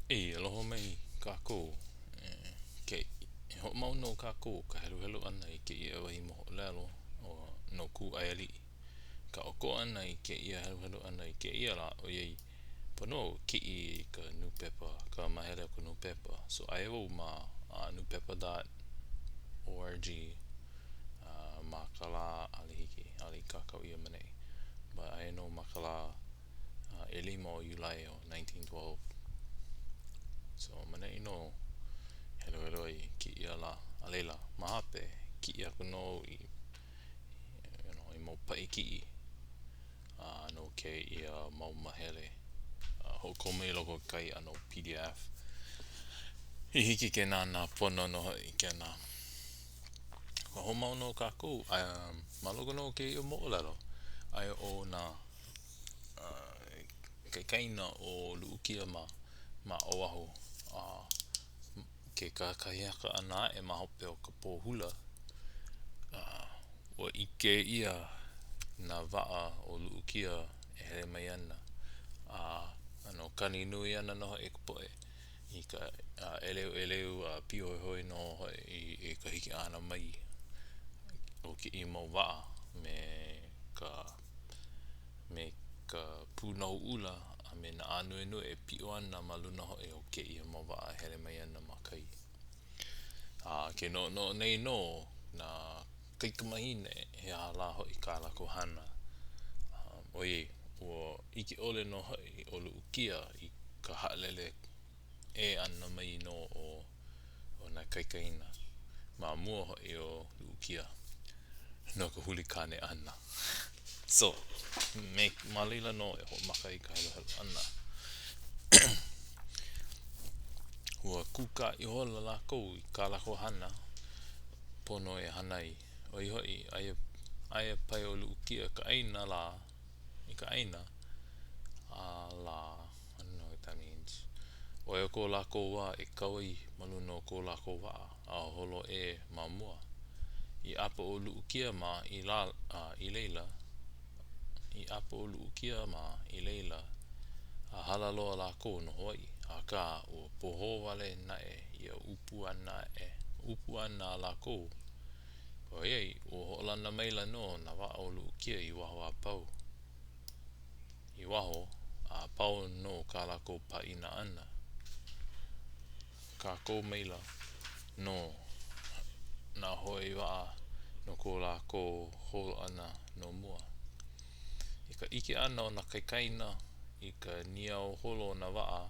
E aloha mai kākou. Ke e hoʻomau nō kākou ka heluhelu ʻana i kēia wahi moʻolelo o no Kūʻaialii. Ka ʻokoʻa ʻana i kēia heluhelu ʻana i kēia lā ʻoiai pono au kiʻi i ka nūpepa, ka mahele o ka nūpepa. So aia wau ma nūpepa dot org ma ka lā ʻaʻole hiki, ʻaʻole i kākau ʻia ma neʻi. But aia nō ma ka lā ʻelima o Iulai o 1912. So ma neʻi nō heluhelu ai i kēia lā. A laila, ma hope, kiʻi aku nō au i, you know, i mau paʻi kiʻi uh, no kēia mau mahele. Uh, hoʻokomo i loko o kekahi ʻano PDF. I hiki ke nānā pono nō hoʻi kēnā. Ua hoʻomau nō kākou um, ma loko nō o kēia moʻolelo, aia ʻo nā kaikaina o Luʻukia mā ma Oʻahu a ke kakahiaka ʻana aʻe ma hope o ka pō hula, ua ʻike ʻia nā waʻa o Luʻukia e hele mai ana a ʻano kani nui ana nō hoʻi ka poʻe i ka ʻeleuʻeleu a pīhoihoi nō hoʻi i ka hiki ʻana mai o kēia mau waʻa me ka me ka pūnohu ʻula a me nā ānuenue e piʻo ana ma luna hoʻi o kēia mau waʻa e hele mai ana ma kai. A ke noʻonoʻo nei nō nā kaikamahine he aha lā hoʻi kā lākou hana, ʻoiai ua ʻike ʻole nō hoʻi ʻo Luʻukia i ka haʻalele ʻē ʻana mai nō o o nā kaikaina ma mua hoʻi o Luʻukia no ka huli kāne ʻana. So, me, ma laila nō e hoʻomaka ai ka heluhelu ʻana. Ua kūkā ihola lākou i kā lākou hana pono e hana ai. ʻO ia hoʻi, aia, aia pae ʻo Luʻukia ka ʻāina lā, i ka ʻāina a lā, I don't know what that means. ʻO ia ko lākou wā e kau ai ma luna o ko lākou waʻa a holo ʻē ma mua. I ʻapo ʻo Luʻukia mā i la, a, i laila, i ʻapo ʻo Luʻukia mā i laila a hala loa lākou no Hawaiʻi, akā, ua pohō wale naʻe ia ʻupu ʻana aʻe, ʻupu ʻana a lākou, ʻoiai, ua hoʻolana maila nō nā waʻa o Luʻukia i waho a pau. I waho a pau nō kā lākou pāʻina ʻana. Kākou maila nō nā hoe waʻa no ko lākou holo ʻana no mua. I ka ʻike ʻana o nā kaikaina i ka niau holo o nā waʻa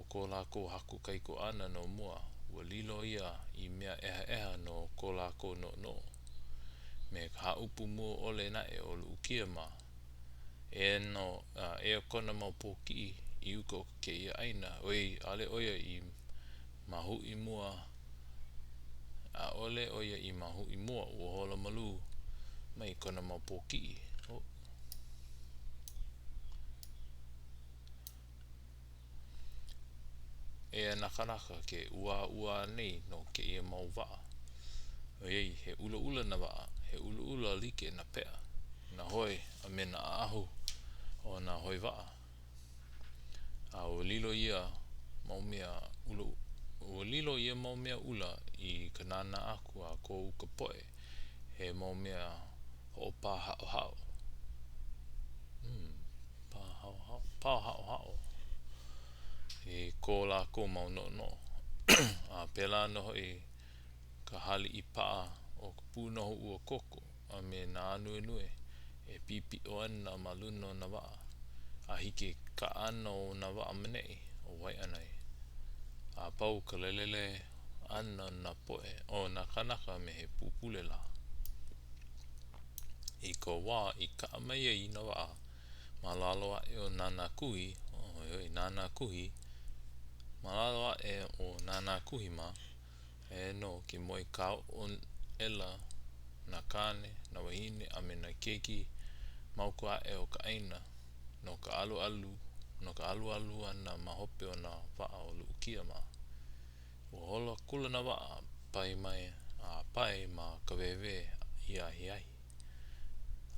o ko lākou haku kaikuaʻana no mua, ua lilo ia i mea ʻehaʻeha no ko lākou noʻonoʻo. Me ka hāʻupu mua ʻole naʻe o Luʻukia mā, eia nō, eia kona mau pōkiʻi i uka o kēia ʻāina, ʻoiai, ʻaʻole ʻo ia i mahuʻi mua, ʻaʻole ʻo ia i mahuʻi mua, ua holo malū mai kona mau pōkiʻi. Oh. Eia nā kānaka ke ʻuāʻuā nei no kēia mau waʻa. ʻOiai, he ʻulaʻula nā waʻa, he ʻulaʻula like nā peʻa, nā hoe, a me nā ʻaʻahu o nā hoe waʻa. A ua lilo ia mau mea ʻula, ua lilo ia mau mea ʻula i ka nānā aku a ko uka poʻe he mau mea hoʻopāhaʻohaʻo. Hmm. Pāhaʻohaʻo i ko lākou mau noʻonoʻo. A pēlā nō hoʻi ka haliʻi paʻa o ka pūnohu uakoko a me nā ānuenue e pipiʻo ana ma luna o nā waʻa, a hiki ke kaʻa ʻana o nā waʻa ma neʻi o Waiʻanae. A pau ka lelele ʻana o nā poʻe, o nā kānaka me he pūpule lā. I ka wā i kaʻa mai ai nā waʻa ma lalo aʻe o Nānākuhi, ʻoi Nānākuhi, ma lalo aʻe o Nānākuhi mā, aia nō ke moe kāoʻo aʻela nā kāne, nā wāhine, a me nā keiki ma uka aʻe o ka ʻāina no ka alualu, no ka alualu ʻana ma hope o nā waʻa o Luʻukia mā. Ua holo akula nā waʻa a pae mai a pae ma Kawewe i ia ahiahi.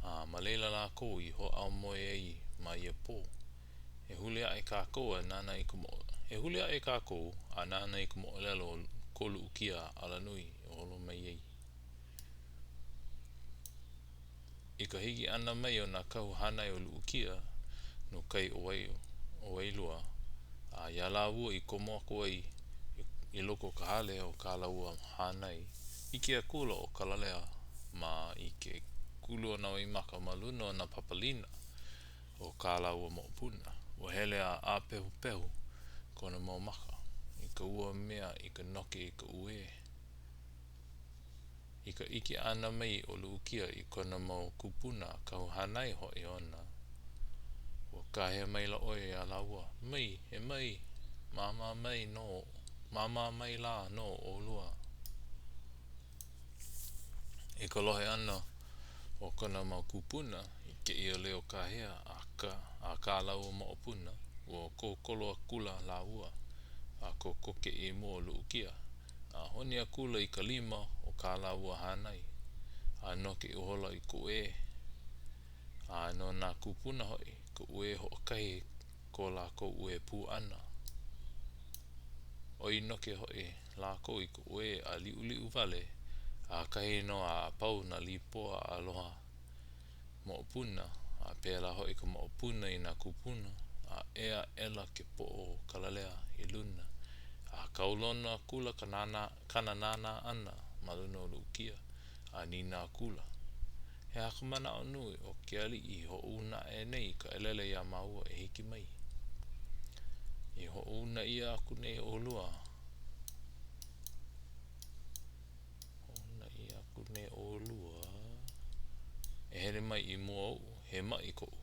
A ma laila lākou i hoʻāo moe ai ma ia pō. E huli aʻe kākou a nānā i ka moʻo. E huli aʻe kākou a nānā i ka moʻolelo o ko Luʻukia alanui i holo mai ai. I ka hiki ʻana mai o nā kahu hānai o Luʻukia no kai o Wailua, a iā lāua i komo aku ai i loko o ka hale o kā lāua hānai, ʻike akula ʻo Kalalea mā i ke kulu o nā waimaka ma luna o nā papālina o kā lāua moʻopuna. Ua hele a ʻāpehupehu kona mau maka i ka ua mea i ka noke i ka uē. I ka ʻike ʻana mai o Luʻukia i kona mau kūpuna a kahu hānai hoʻi ona, ua kāhea maila ʻo ia iā lāua, Mai, e mai, māmā mai nō, māmā mai lā nō ʻolua. I ka lohe ʻana o kona mau kūpuna i kēia leo kāhea a ka, a kā lāua moʻopuna, ua kokolo akula lāua a kokoke i mua o Luʻukia, a honi akula i ka lima o kā lāua hānai, a noke ihola i ka uē. A no nā kūpuna hoʻi, ka uē hoʻokahi ko lākou uē pū ʻana. ʻOi noke hoʻi lākou i ka uē a liʻuliʻu wale, a ʻakahi nō a pau nā līpoa aloha moʻopuna, a pēlā hoʻi ka moʻopuna i nā kūpuna, a ea aʻela ke poʻo o Kalalea i luna, a kaulona akula ka nānā, kāna nānā ʻana ma luna o Luʻukia, a nīnau akula, He aha ka manaʻo nui o ke aliʻi i hoʻouna aʻe nei i ka ʻelele iā māua e hiki mai? I hoʻouna ʻia aku nei ʻolua. Hoʻouna ʻia aku nei ʻolua e hele mai i mua oʻu, he maʻi koʻu.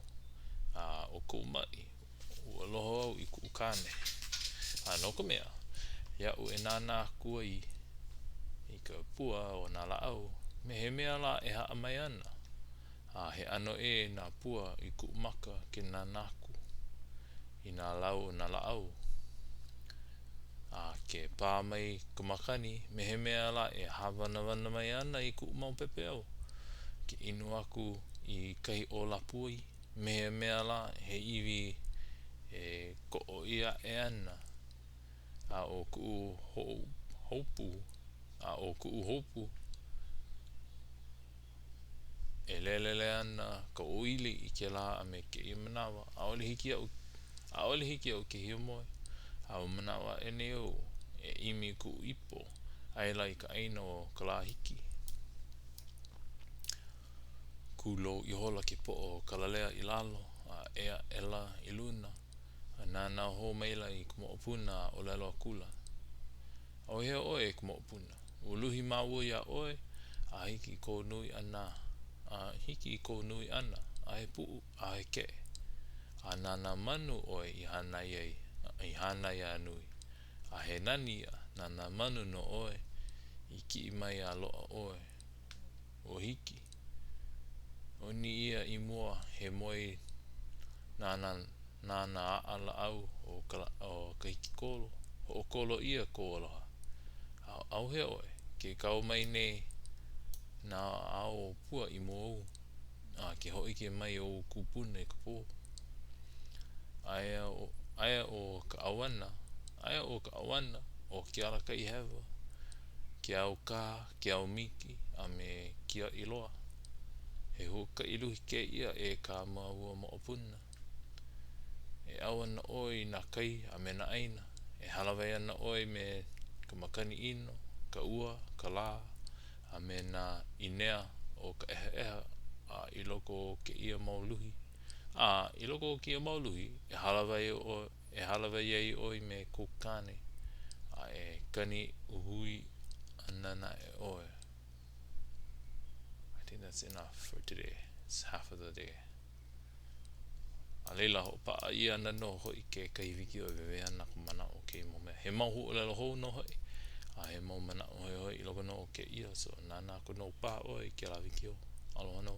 A ʻo koʻu maʻi, ua aloha au i kuʻu kāne. A no ka mea, iaʻu e nānā aku ai i ka pua o nā lāʻau, me he mea lā e haʻa mai ana, a he ʻano ʻē nā pua i kuʻu maka ke nānā aku i nā lau o nā lāʻau. A ke pā mai ka makani, me he mea lā e hāwanawana mai ana i kuʻu mau pepeiao. Ke inu aku i kahi ʻōlapu wai, me he mea lā he iwi e koʻoʻi aʻe ana, a ʻo kuʻu houpu, a ʻo kuʻu houpu, E lelele ana ka ʻōʻili i kēlā a me kēia manawa, ʻaʻole hiki iaʻu, ʻaʻole hiki iaʻu ke hiamoe, a ua manaʻo aʻe nei au e ʻimi i kuʻu ipo, aia lā i ka ʻāina o Kalāhiki. Kūlou ihola ke poʻo o Kalalea i lalo, a ea aʻela i luna, a nānā hou maila i ka moʻopuna a ʻōlelo akula, ʻAuhea ʻoe e ka moʻopuna, ua luhi māua iā ʻoe a hiki i kou nui ʻana, a hiki i kou nui ʻana, a he puʻu, a he keʻe. A na nā manu ʻoe i hānai ai, i hānai a nui. A he nani ia, na nā manu nō ʻoe i kiʻi mai a loaʻa ʻoe. Ua hiki. ʻOni ʻia i mua he moi na nā na nā aʻa lāʻau o ka o Kahikikolo. Hoʻokolo ʻia kou aloha. A ʻauhea ʻoe, ke kau mai nei nā ao pua i mua ou, a ke hōʻike mai ou kūpuna i ka pō. Aia ʻo, aia ʻo ka ʻauana, aia ʻo ka ʻauana, ʻo ke alakaʻi hewa, ke ao kā, ke ao miki, a me Kiaʻiloa. He huakaʻi luhi kēia e kā māua moʻopuna. E ʻau ana ʻoe i nā kai a me nā ʻāina. E hālāwai ana ʻoe me ka makani ʻino, ka ua, ka lā, a me nā ʻīnea o ka ʻehaʻeha a i loko o kēia mau luhi. A i loko o kēia mau luhi, e hālāwai ʻoe, e hālāwai ai ʻoe me kou kāne, a e kani uhui ana naʻe ʻoe. I think that's enough for today. It's half of the day. A laila, hoʻopaʻa ʻia ana nō hoʻi kekahi wikiō e wewe ana ka manaʻo o kēia mau mea. He mau huaʻōlelo hou nō hoʻi, a he mau manaʻo hoihoi i loko nō o kēia, so nānā aku nō paha ʻoe i kēlā wikiō. Aloha nō.